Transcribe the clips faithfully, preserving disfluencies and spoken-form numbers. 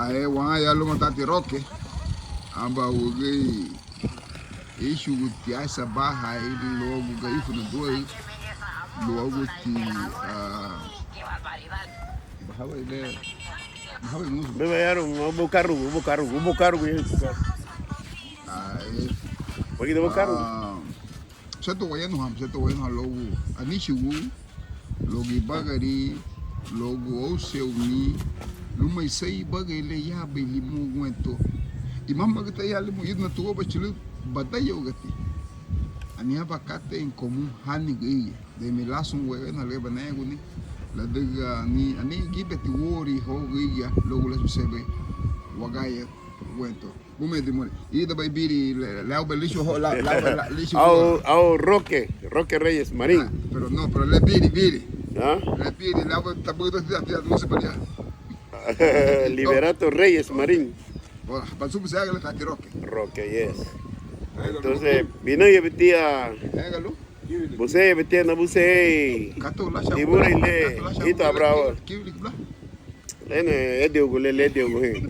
Ae, waya luma tati Roque, aba wügüri íchuguti aisa baha luagu Garifuna Duaü, luaguti, ah, bahabai le, bahabai musu. Bebe yaru, ubu karugu, ubu karugu, ubu karugu. Ae. Wagida ubu karugu. Ah, Busentina wayanuha, busentina wayanuha luagu anichigu, luagu ibagari, luagu óuseruni, luma iseri ibagari le yabei limu guentó. Imamagüta ya limu, iduna tuguba chülü badayaugati. Ani aban katei en común hani gürigia. Demi lasun wewenaha le banaaguni, ladüga ani, ani gíbeti wóri hau gürigia, luagu le asuserebaña wagía guentó. Bumedi muri. Ida bei biri le, le aubei lichu ho, la, le aubei la, lichu ho. Au, au Roque, Roque Reyes Marín. Ah, pero no, pero le biri, biri. ¿Ah? Le biri, le aubei tabudo tia, tia, no se podía. Liberato Reyes Marín. Hola, basubu se haga le tati Roque. Roque, yes. Entonces, vino y metía. Hágalo. Busén, betina, busén. Dimurei le, ita bravo. Ene, ediogu le, le ediogu, he.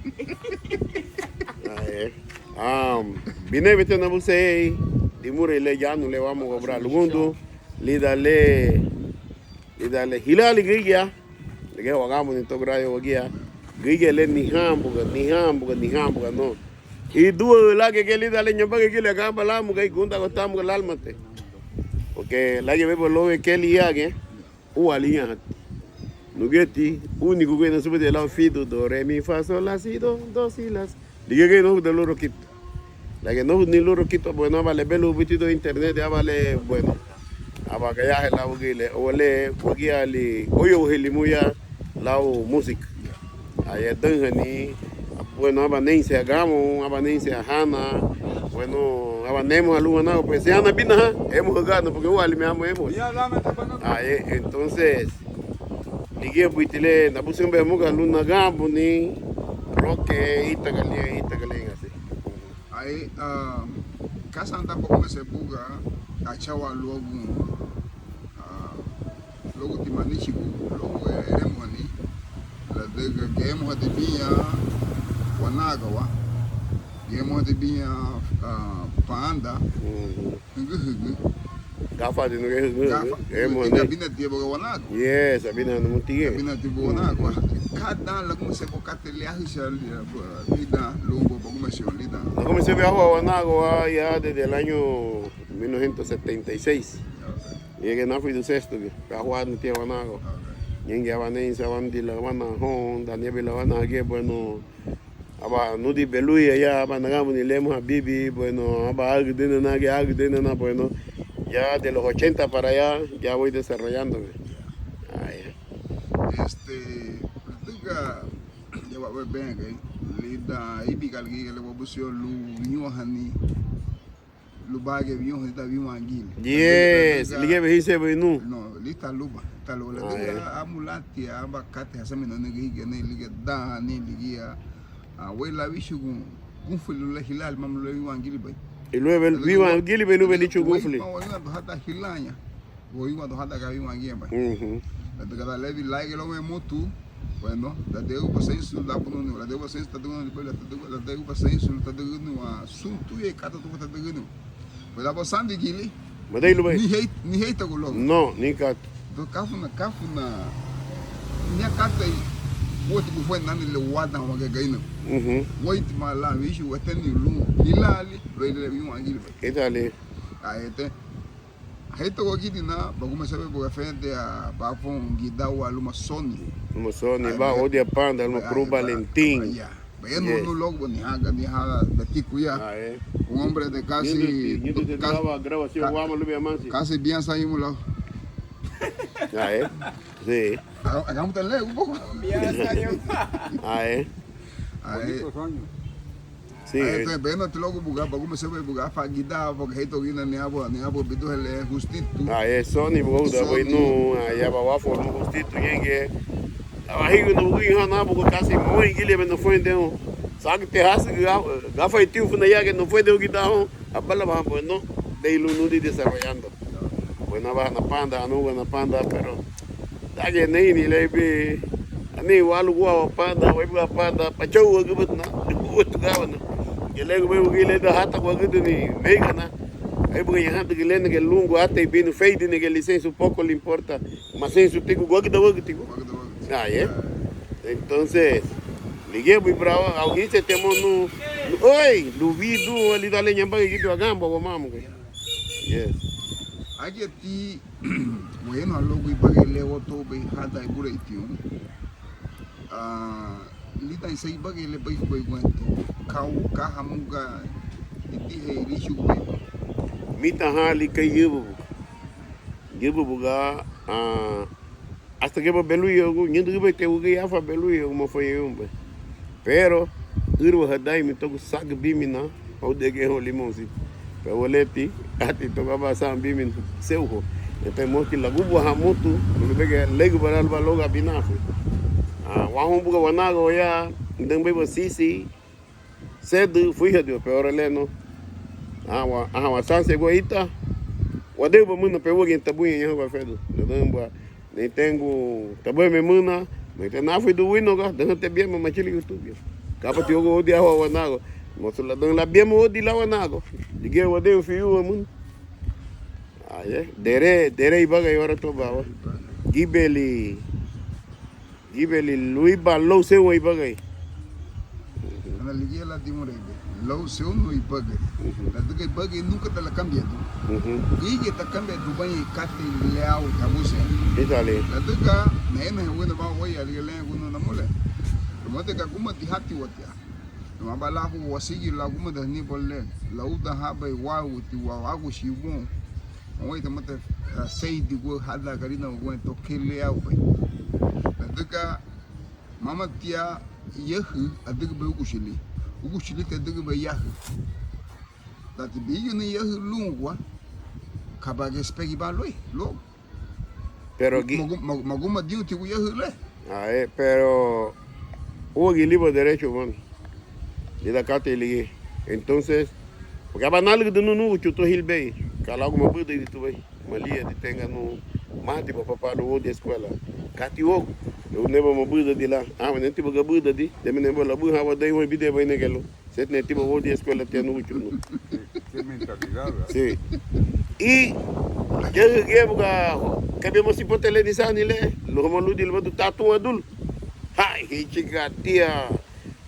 Ae. Am, bine betina busén, dimurei le yanu le wámagua bra lugundu, lidan le, lidan le hilali gürigia. Ligía wagáambuni to gurayo wagía. Gürigia le nihambuga, nihambuga, nihambuga, no. Iduaü lagege lidan le ñabagegili aganba láamuga, gúndaagua támuga lálumate. Porque lagía beba lounwen keli yagiñe, úaali ñaha. Nuguyati, únigu gürigia nasubudiña lau fidu, do, re, mi, fa, sol, la, si, do, do, si, la, si. Ligía giñe nóufuduna lun rokitu. Lagía nóufuduni lun rokitu, bueno, aba lebelun buiti do internet, aba le, bueno. Aba gayahe lau wügüri le, o le, wagíaali, óyouhei limu ya lau música. Aye, adaühani, bueno, aba neinse aganbun, aba neinse ahana, bueno, aba nemuha lun wanagua, pues, si ana binaha, emuha gana, porque úaalime amu emuha. Aye, entonces, ligía buiti le, nabusenbei hamuga lun naganbuni, Roque, ítagaliña, ítagaliña, así. Ae, ah, ka san dan bagumeserun buga achawa luagu, ah, luagu tima nichigu, luagu eremuhani, ladüga geremuhadibiña wanagawa, geremuhadibiña, ah, panda, hügühügü. Gafa de nuge hügühügü. Gafa, emuhani. Gabineti buga wanagawa. Yes, abina numuti. Gabineti buga wanagawa. Ka dan lagumeserun katei le ahücha lidan lun bagumeserun lidan. Lagumeserun ahuwa wanagawa ya desde el año mil novecientos setenta y seis. Ligía náfuridun sexto, ahuwa nutiña wanagawa. Ñéingiñe aban neinse, aban di lawana houn, dan liabei lawana hagía, bueno, aba nudin beluya ya, aba naganbuni le emuha bibi, bueno, aba agüdünana, agüdünana, bueno, ya de los ochenta para allá, ya voy desarrollándome. Ay. Este, ladüga, ya va, ve, venga, eh, lidan íbiga ligía le wabusenrun lun ñuahani, lubaragiñe biñuhani lidan wínwangili. Yes, ladüga, ligía behínsiñebei nun. No, lita luba, lita luba. Ladüga amu lanti aban katei hasaminarani gürigia, ani ligía dan, ani ligía, ah, wéyu lan wíchugun gúnfuli lun le hilali, mama lun le wínwangilibei. Lun le wínwangilibei lubei líchugun gúnfuli. Wéyu lan hadan hilaña. Wawinwandun hadan wínwangiñebei. Ladüga dan le lárigi lounwen mutu, bueno, ladüga seinsu lagununiwa, ladüga seinsu tadügüniwa, ladüga seinsu tadügüniwa, sun tuya katei tuga tadügüniwa. Pero aban sandigili, madei lubéi, ni hei, ni heitagu luagu. No, ni katei. Entonces, ka funa, ka funa, ña katei, úati gunfulani nani le wadan wagía Garinagu. Wéitima lan wíchugun weteni lun hilaali, luéi le wínwangilibei. Hilaali. Ayete. Heitagua gidina, bagumeserunbei buga fedeabá foun gidawa luma Sony. Luma Sony, ba, Odia Panda, luma Cruz Valentín. Ya. Bayanu nu logu, ni haga, ni haga, betiku ya. Un hombre de casi, casi biasa años lun lau. Ah, eh. Sí. Hagamos tan lejos un poco. Biasa años. Ah, eh. Ah, eh. Bonitos años. Sí. Aye, entonces, bayánati luagu buga, bagumeserunbei buga afa gidá, porque heitagua gidina ni aban, ni aban biduhe le Hustito. Aye, Sony buga, Sony. Bueno, aye, aban wafa lun Hustito, ñéingiñe. Aban hígirunu buga, hana buga, kasi, moweingilibei nafurendeirun. Sagü te hasügü, ga-, gafai tiufuna yágiñe nafurendeirun gidá houn, aban laba, bueno, dei lun nudin desarrollando. Bueno, aban hana panda, hanuga hana panda, pero, dagiñe neini le bi, Ani wálugua wapandan, wéibuga wapandan, pachóuagübadina, úatu gáwana. Giñe légubei wügüri le dan hátaguagüdüni méigana, éibugaña hádügü lénügü lungua átei binu, feidina giñe liseinsu, poco le importa, maseinsu tigu, guagüdawagütigu. Aye. Entonces, ligía bui brawa, au hínsiñeti amou nun, oi, luwidun lidan le ñabagarigidiwa aganba wamá muge. Yes. Ágati, wayanu luagu ibagari le watoubei hadan ibureintiún. Ah, lidan iseri ibagari le béigubei guentó, kau, ka hamuga idiheri líchugubei? Mitahaali kei yǘbubuga. Yǘbubuga, ah, asta giñeba beluyagun, ñüdügübei te wügüri afa beluyagun, mafayeirunbei. Pero ǘrüwa hadaimitagun sagü bímina, hau degehun limón si. Pero waleti, ati to gaba san bímina, seu ho. Ente mosti lagubuahan mutu, lubege leiguba lan luba loga binafi. Ah, wahun buga wanaga waya, ndembei ba sisi, sedü, fuihadiwa, pero ora leno. Ah, wa, aha, wasansia gua ita, wadeuba muna, pero wagiñe tabuña ñahuba fedu. Ladügba Neitengu tabueme muna, meite nafuidu winoga, dahüte biama machili YouTube. Kabati ogo odi ahua wanago. Mosu ladüga la biama odi la wanago. Ligía wadeu fiu muna. Aye, dere, dere ibagari ora to bawa. Gibeli, gibeli luiba lou sewa ibagari. Ana ligía lan dimurei be. Lou seunu ibagari. Ujú. Ladüga ibagari nunca ta lakambiadun. Ujú. Ligía takambiadubaña katei le au tabusen. Ítali. Ladüga naena hewena ba waya ligía le gunu namule. Lumate ka guma dihati watia. Luma ba lagu wasigi laguma dani bole. Lauda habai wau ti wa agu shibun. Wai tamata seidi gu hada garina gu toke le au bai. Ladüga Mama tia yahü adügübei uguchili. Uguchili ti adügübei yahü. Dati bigini yahü lungua, kaba gespegi ba luéi, luogu. Pero gi- Magu-, magu-, maguma diuti gu yahü le. Ah, eh, pero uagiliba derecho, mami. Lidan katei ligía. Entonces, porque aba nálügüdün nun núguchu to hilbei, ka luagu mabüdüdi tubei. Malía di tenga nu mati ba papá lun woudin escuela. Kati wogu. Lun neba mabüdadi lan. Ah, netiba gabüdadi. Deme neba labüha wadei wei bideba inegelu. Seti netiba woudin escuela tia núguchu nu. Qué mentalidad, ¿verdad? Sí. Y ya, ya buga, kabia masi pote le nisani le. Lun hama ludi lubadu tatun adul. Hai, hichiga tia.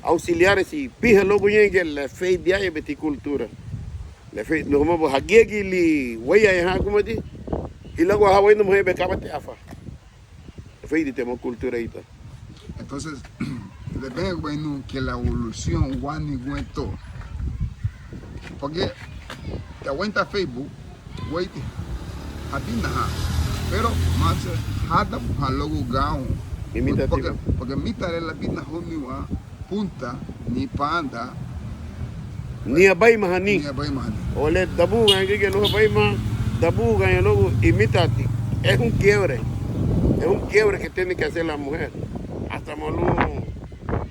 Auxiliares ibiha luagu ñéingiñe lefeidi ayabeti cultura. Lefei, luma hagíagili wéiyaaña ha agumadi, hilagua ha wéinamu ha yebe kabati afa. Lefeiditi amu cultura ita. Entonces, le vengo, bueno, que la evolución wani guento. Porque te aguanta Facebook, weiti habinaha, pero más hadabuha luagu gaun. Imitatibu. Porque, porque mítara le labinahuniwa punta ni panda. Ni abaimahani. Ni abaimahani. O le dabugaña gige lun abaima, dabugaña luagu imitati. Es un quiebre. Es un quiebre que tiene que hacer la mujer. Hasta molun,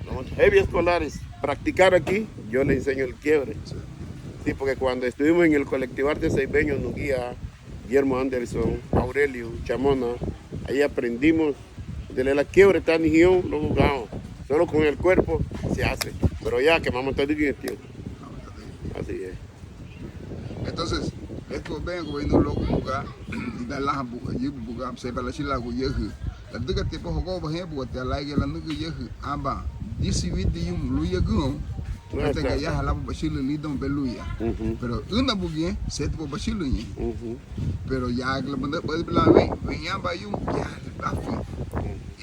los heavy escolares practicar aquí, yo le enseño el quiebre. Sí. Sí, porque cuando estuvimos en el colectivo Arte Ceibeño, Nuguía, Guillermo Anderson, Aurelio, Chamona, ahí aprendimos de la quiebre tani hión, luagu gaun. Solo con el cuerpo se hace. Pero ya que mama tadügüña tiempo. Así es. Entonces, esto vengo, bueno, luagu buga, ida laha buga, yibu buga, se bala silagu yehü. Ladüga tiempo hogo bahen buga, te alaige la nügü yehü, aba, disi widi yum, lu yagüon. Ladüga ya halaba bashilü lidoun beluya. Ujú. Pero una bugie, se tubo bashilü ñe. Ujú. Pero ya la banda badi bla we, we ya ba yum, ya la dafu.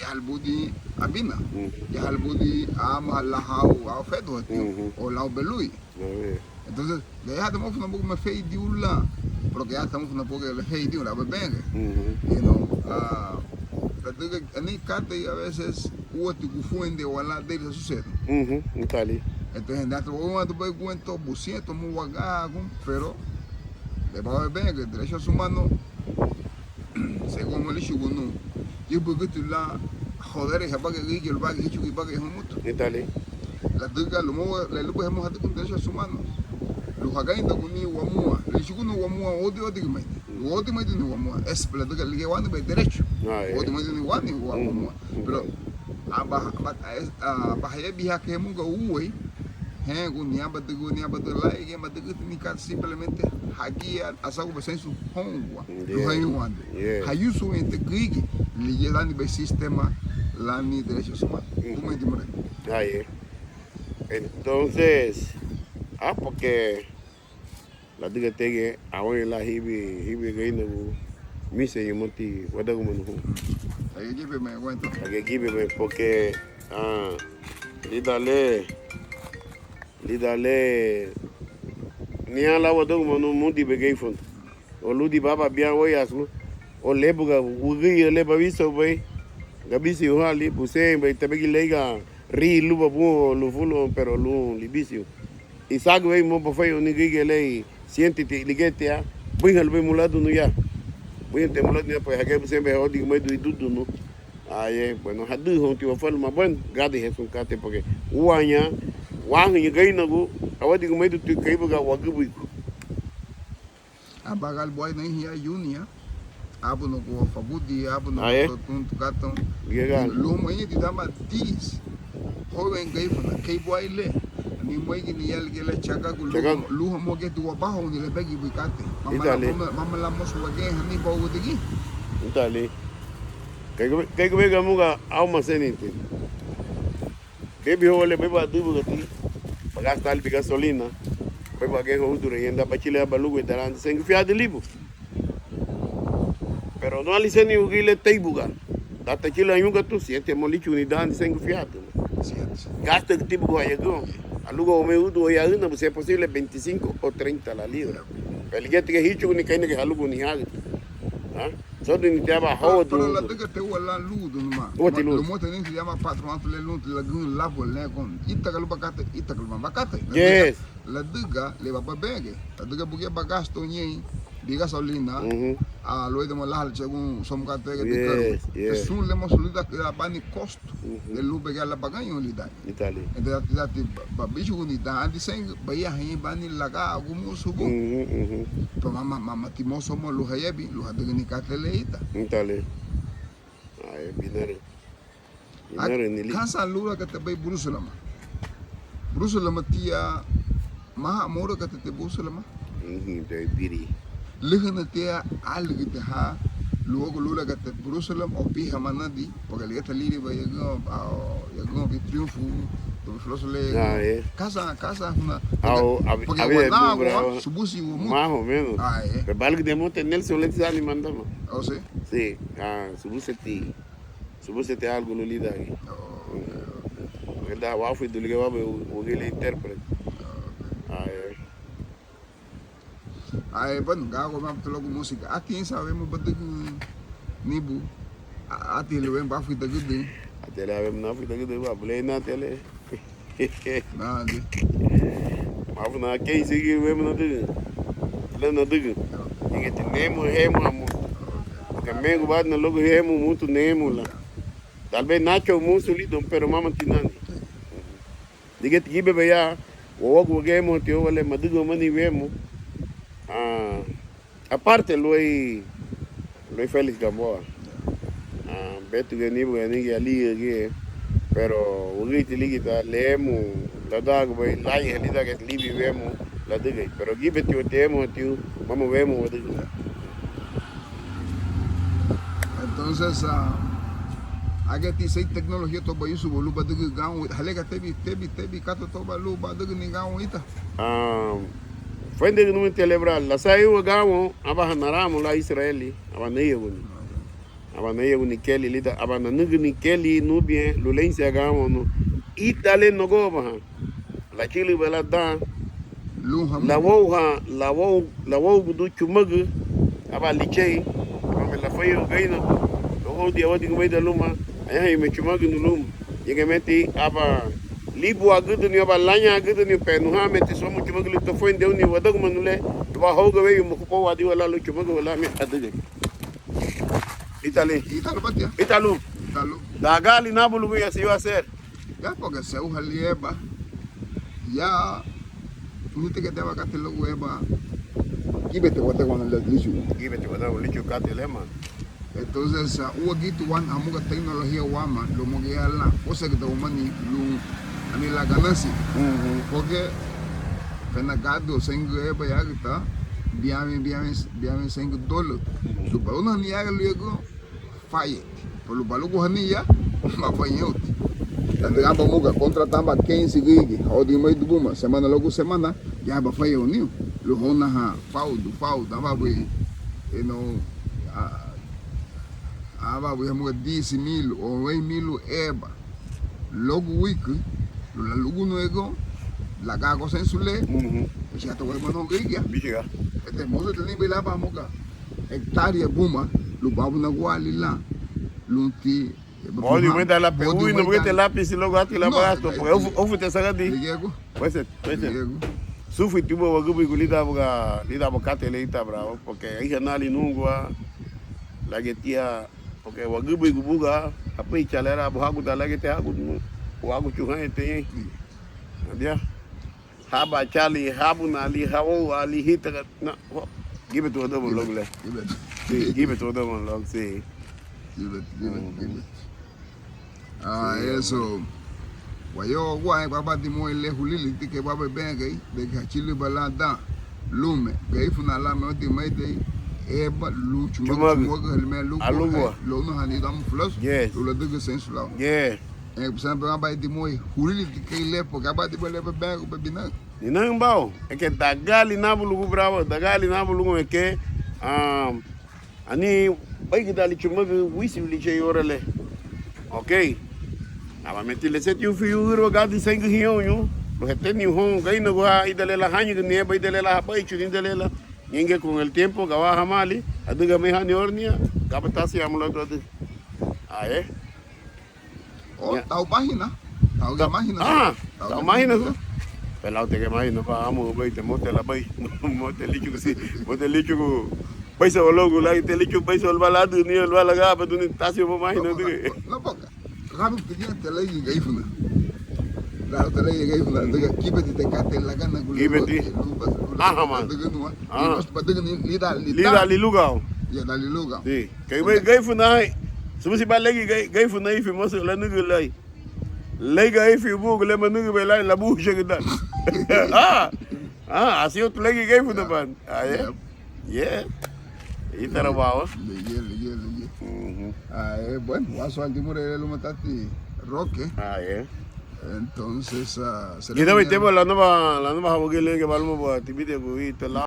Ya la budi abina. Ujú. Ya la budi ama la hau, au fedu hati. Ujú. O lau belui. Entonces, ya ya estamos funa bugu me fei diu la. Porque ya estamos funa bugu le fei diu la bebenge. Ujú. You know, ah, ladüga ani katei a veces, uati gufuende wala deri sa susedu. Ujú, itali. Entonces, natu wawatu bai guento busiento mu wagagun, pero le ba bebenge, derechos humanos, según mo lichugunu, yubugüti la hodere habage gigi lubage hichugi bage humutu. Itali. Ladüga lumo le lubue hemu hadügün derechos humanos. Lu hagañidaguni wamua, lichugunu wamua, odi odi gimai. Odi mai duni wamua, es ladüga lige wani bai derecho. Ah, eh. Odi mai duni wani wa-, wamua. Pero Aba, aba, aba hayabin ha kei hamuga uwei, heguni abadügü, ni abadügü, lárigiñe badügüti ni kata, simplemente hagía asagubei seinsu houngua lun hayuwandi. Hayusurunti gürigia, ligía lánibei sistema lani derechos humanos. Bumenti murei. Aye. Entonces, ah, porque ladüga tegei awaña lan híbiri, híbiri Garínagu mínsiñeñu, mati wadagimanu houn. Agía gíbeme, porque, ah, lidan le, lidan le, niña lan wadagimanu mudinbei Garífuna. O lúdinba aban bián wéiyaasu, o le buga wügüriña le bawisaubei, gabisirahali, busenbei tebegi leiga ri luba bun o lufuluhan, pero lun libisirun. Isagü weyu mosu bafayuni gürigia le, siéntete, ligíati ya, buinha lubéi muladunu ya. Buinhati muladunu ya, pues hagía busenbei hawadigimeidun idudunu. Aye, bueno, hadühaunti wafaluma, bueno, gádürü sun katei, porque úaña wáhüñü Garínagu, hawadigimeidunti kei buga wagübürigu. Aba gali buaina ihiña yunia, ábunagua fagudi, ábunagua tun, tun, katun. Luma iñididama dis, joven Garífuna, kei buaile, ni mueigini ya ligía le chagagu, lun hamuageti wabahouni lebegi bui katei. Mama lan mosu wageihani bau wadigi. Ítali. Kei gubei gamuga aumasuninti. Bibihoua le, beiba adübügati, bagasta libi gasolina, beiba geha úduraña, dan bachülürün aban lugubei darandi seingü fiadü libu. Pero no aliseni wügüri le teibuga, dan tachülürün añuga tun, siente mo líchuguni darandi seingü fiadü. Gasta tibugu hayagüoun, aluga wamei úduraña aünabu, si es posible veinticinco o treinta la libra. Pero ligíati giñe híchuguni, keina giñe haluguni hagütü. Sódiniti aban howadu. Pero ladügati ua lan lugudunuma. Úati lun. Lumuti ninti llama patronato le lunti lagün labu le kon. Ítagaluba katei, ítagaluba katei. Yes. Ladüga le baba bege. Ladüga buguya bagastu ñein bi gasolina. A lueidama laha le chagun somu katei bege. Yes, yes. Sun le mosu lidan bani kostu. Le lubei giñe lan bagañun lidan. Ítali. Entonces, ati, ati, ba, ba, bichuguni dan, andi seingü, baya hañein bani laga agu musu bu. Pero mama, mama, ti mosu homo lun hayabin, lun hadügüni katei le ita. Ítali. Ay, binarü. Binarü nili. Kasan lura katei bei Burusulama. Burusulama tia, maha mora katei ti Burusulama. Lühüna tia álügüti ha luagu lura katei Burusulama o biha manadi. Porque ligía ta líri ba yagüa, yagüa bi Triunfu, tu flosu le. Kasa, kasa huna. Porque wadagua subusi wa mutu. Más o menos. Pero balügüdimute Nelson leti sani mandama. Oh, sí? Sí, ah, subuseti, subuseti algo lun lidan. Oh, ok, ok. Porque da wafuidu ligía wabei wagili intérprete. Ah, ok. Ay, bueno, gago ma tulogu música. Ati insa wemu badügü nibu. Ati le wemu bafuidagüdün. Ati le wemu nafuidagüdün, ba bule na ati le. Nadi. Mafu na kei sigi wemu nadügü. Le nadügü. Ige ti nemu hemu amu. Porque mengu bad na logu hemu mutu nemu la. Tal vez nacho musu lidon, pero mama tinani. Ligíati gíbebei ya, wawagu wagía emuhati wawale madügün wamani wemu. Ah, aparte luéi, luéi Félix Gamboa. Ah, Beto giñe, Nibu giñe, anigi aliiha giñe. Pero wügüri ti ligía ta le emu ladagubei, láriha lídangiñe libi wemu ladügei. Pero gíbetiwa ti emuhatiñu, mama wemu wadügün. Entonces, ah, ageti sei tecnología to bayusurun lun badügün ganwu, halega tebi, tebi, tebi, kata to ba lun badügüni ganwu ita. Ah, fuendegu numiti alebra, lasairua ganwu, abaha naramu lan Ísüraeli, aba neiyaguni. Aba neiyaguni keli lidan, aba nanügüni keli nubiñe, lun leinsia ganwu nu. Ítara le nogoubahan. Lachülüba lan dan. Lun hamuga. Lawouhan, lawou, lawouagüdün chumagü, aban lichei, abame lafayeirun Garínagu, luagu houdin awadigimeida luma, añahein me chumagünu luma. Ñéingiñemeti aban libuagüdüniña, aban lañagüdüniña, pero nuhameti somu chumagü lun tafuendeiruni wadagimanu le, luba hóuga weyu, mabuwadiwa lan lun chumagü walame adügei. Ítara le. Ítara lun. Ítara lun. Ítara lun. Daga li nabu luguya, si yo hacer. Ya, porque se uha lieba. Ya, nite que te va a catar luego eba. Gíbeti wadagimanu le lichu. Gíbeti wadagimanu lichu katei le, man. Entonces, ah, úagitu wani hamuga tecnología wama lun hamuga ya lan hósegüda wamani lun ani lan ganancia. Porque fena gádürü seingü eba yágüta biama, biama, biama seingü dólar. Lun balunahani yága luagu, fayeti. Pero lun baluguhani ya, mafañouti. Ladüga aban hamuga contrata aban keinsi gürigia hau dimurei buma, semana luagu semana, ya bafañouniu. Lun hóunaha fáudu, fáudu, aban buri, you know, ah, aban buri hamuga díisi milu o wein milu eba luagu wiki, lun lalugunuegun, lagago seinsu le, bíchiga, ete mosu te libei lan aban hamuga hectárea buma, lun babunaguaali lan, lunti, bodi, buguya lan, buguya te lápisi luagu átiri lan bagastu, porque ufu, ufu te sagadi. Ligía gu. Puede ser, puede ser. Ligía gu. Súfuridubei wagübürigu lidan buga, lidan buga katei le ítara, porque ariha naali nungua, lagiñe tia, porque wagübürigu buga, apurichiha lerabu haguda, lagiñe tia haguda, waguchuhaña te, adia, haba chali, habunali, hawoali, hitaga, na, ho, gíbeti wadagimanu luagu le. Gíbeti. Sí, gíbeti wadagimanu luagu, sí. Gíbeti, gíbeti, gíbeti. Ah, eso. Wayagua, eh, baba dimurei le hulili, ti ke baba bengei, de que hachili bala da, lume, Garifuna lan me odi maidei, eba, lun chumagü, chumagü, chumagü, halime lugu, alugua, eh, lóunahani damu fulasu, yes, lun ladügün seinsu lau. Yes. Eh, pues, aban dimurei hulili, ti ke le, porque aban dimurei le bebe, bebe, bina. Ninaübau, es que dagaali nabu lugu bravo, dagaali nabu lugu, es que, ah, ani, baigüdaali chumagü wísigu lichei ora le. Ok. Aba meti leseti ufiu ürüwa gadi seingü hiñauñu, lun heteniña houn garínagu ha ida liña lan hañügüni eba, ida liña lan habeichuni, ida liña lan, ñéingiñe con el tiempo, gawara hamaali, adüga meihani orenia, gaba tasi amu ladu adü. Aye. O, ya, tau máhina. Tau, tau máhina. Ah, tau, tau máhina, máhina su. Pelaute ke máhina ba amu bei te mote la bei. Mote lichugu si. Mote lichugu. Baisa walogu la te lichugu baisa wal baladu ni wal balaga ba duni tasi mo máhina. No, porque, no, porque. Rabu te gina te legi Garifuna. Rabu te legi Garifuna. Diga, gíbeti te kate lagana gu. Gíbeti. Aha, man. Diga nua. Ah. Lida, lida. Lida lilugau. Ya da lilugau. Si. Kei bei Garifuna, subusi ba legi Garifuna ifi mosu lanügü lai. Legi ifi bugu le manügübei lai labuchagüda. Ah, ah, asi otu legi Garifuna ban. Ah, yeah. Yeah. Ítara bawa. Leye, leye, leye. Mhm. Ah, eh, bueno, wasu al dimurei le luma tati Roque. Ah, yeah. Entonces, ah, ida bei tebo la naba, la naba hawagi lege baluma ba tibide gu ita la.